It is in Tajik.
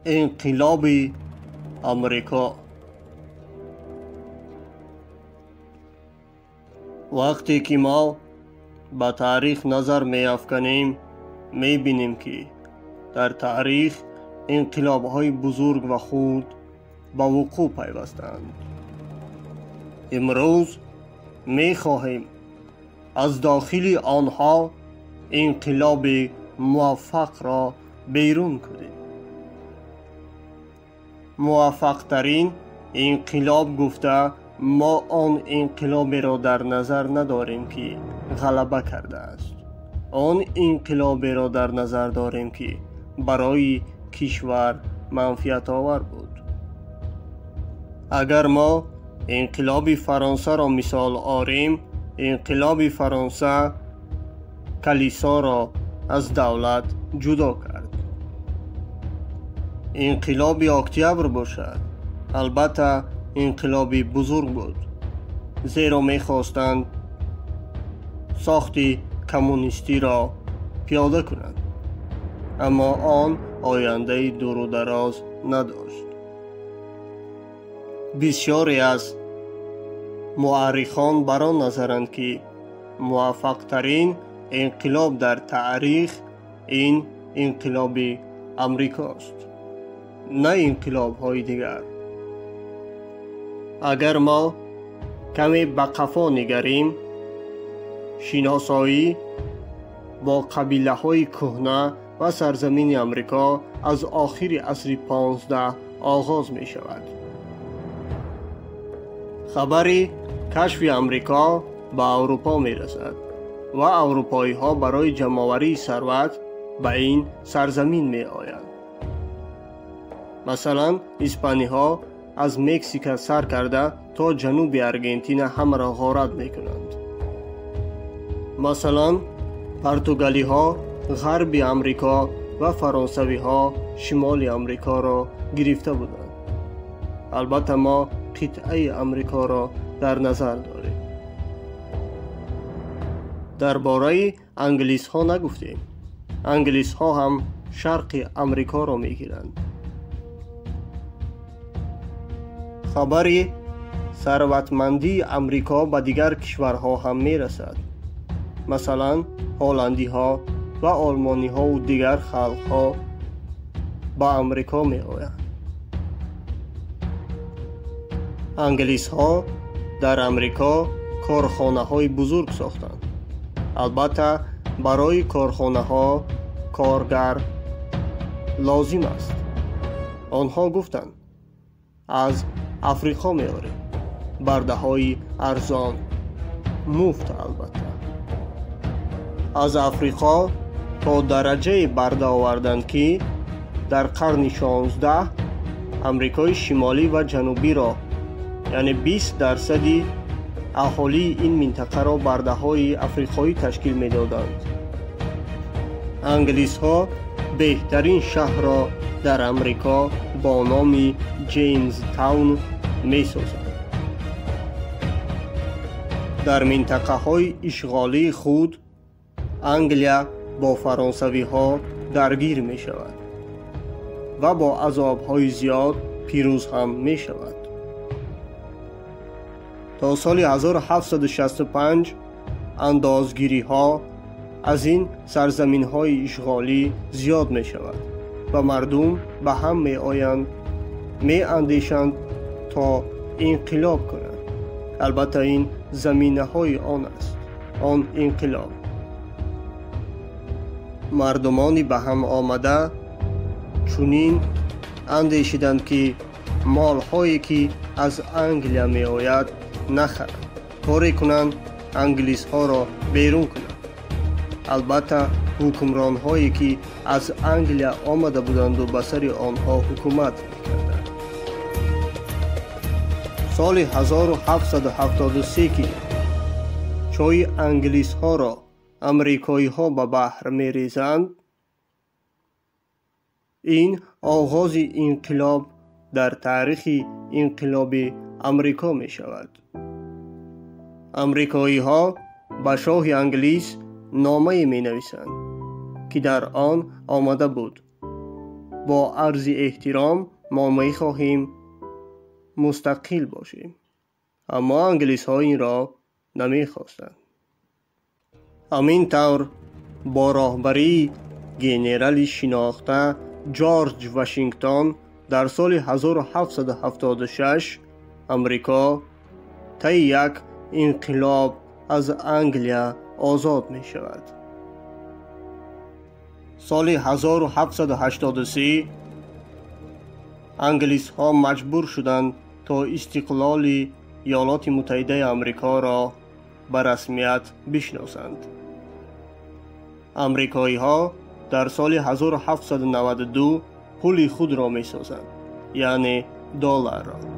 Инқилоби Амрико. Вақте ки мо ба таърих назар меафканем, мебинем, ки дар таърих инқилобҳои бузург ва хурд ба вуқӯъ пайвастаанд. Имрӯз мехоҳем аз дохили онҳо инқилоби муваффақро берун кунем. Муваффақтарин инқилоб гуфта мо он инқилоберо дар назар надорем, ки ғалаба кардааст. Он инқилоберо дар назар дорем, ки барои кишвар манфиатовар буд. Агар мо инқилоби Фаронсаро мисол орем, инқилоби Фаронса калисоро аз давлат ҷудо кард. Инқилоби Октябр бошад, албатта инқилоби бузург буд, зеро мехостанд сохти коммунистиро пиёда кунанд, аммо он ояндаи дуру дароз надошт. Бисёре аз муаррихон бар он назаранд, ки муваффақтарин инқилоб дар таърих ин инқилоби Амрикост, на инқилобҳои дигар. Агар мо каме ба қафо нигарем, шиносоӣ бо қабилаҳои кӯҳна ва сарзамини Амрико аз охири асри 15 оғоз мешавад. Хабари кашфи Амрико ба Аврупо мерасад ва аврупоиҳо барои ҷамъоварии сарват ба ин сарзамин меоянд. Масалан, испаниҳо аз Мексика сар карда то ҷануби Аргентина ҳамаро ғорат мекунанд. Масалан, португалиҳо ғарби Амрико ва фаронсавиҳо шимоли Амрикоро гирифта буданд. Албатта мо қитъаи Амрикоро дар назар дорем. Дар бораи англисҳо нагуфтем. Англисҳо ҳам шарқи Амрикоро мегиранд. Хабари сарватмандии Амрико ба дигар кишварҳо ҳам мерасад. Масалан, ҳолландиҳо ва олмониҳову дигар халқҳо ба Амрико меоянд. Англисҳо дар Амрико корхонаҳои бузург сохтанд. Албатта, барои корхонаҳо коргар лозим аст. Онҳо гуфтанд: аз Африқо меорем, бардаҳои арзон, муфт албатта. Аз Африқо то дараҷае барда оварданд, ки дар қарни 16 Амрикои Шимолӣ ва Ҷанубиро, яъне 20% аҳолии ин минтақаро бардаҳои африқоӣ ташкил медоданд. Англисҳо беҳтарин шаҳрро дар Амрико бо номи Ҷеймстаун месозанд. Дар минтақаҳои ишғолии худ Англия бо фаронсавиҳо даргир мешавад ва бо азобҳои зиёд пирӯз ҳам мешавад. То соли 1765 андозгириҳо аз ин сарзаминҳои ишғолӣ зиёд мешавад ва мардум ба ҳам меоянд, меандешанд то инқилоб кунанд. Албатта ин заминаҳои он аст, он инқилоб. Мардумони ба ҳам омада чунин андешиданд, ки молҳое ки аз Англия меояд нахаранд, коре кунанд англисҳоро берун кунанд. Албатта ҳукмронҳое ки аз Англия омада буданду ба сари онҳо ҳукумат мекарданд. Соли 1773 ки чойи англисҳоро амрикоиҳо ба баҳр мерезанд, ин оғози инқилоб дар таърихи инқилоби Амрико мешавад. Амрикоиҳо ба шоҳи Англис номае менависанд, ки дар он омада буд: Бо арзи эҳтиром мо мехоҳем мустақил бошем. Аммо англисҳо инро намехостанд. Ҳамин тавр бо роҳбарии генерали шинохта Ҷорҷ Вашингтон дар соли 1776 Амрико таи як инқилоб аз Англия озод мешавад. Соли 1783 англисҳо маҷбур шуданд то истиқлоли Иёлоти Муттаҳидаи Амрикоро ба расмият бишносанд. Амрикоиҳо дар соли 1792 пули худро месозанд, яъне долларро.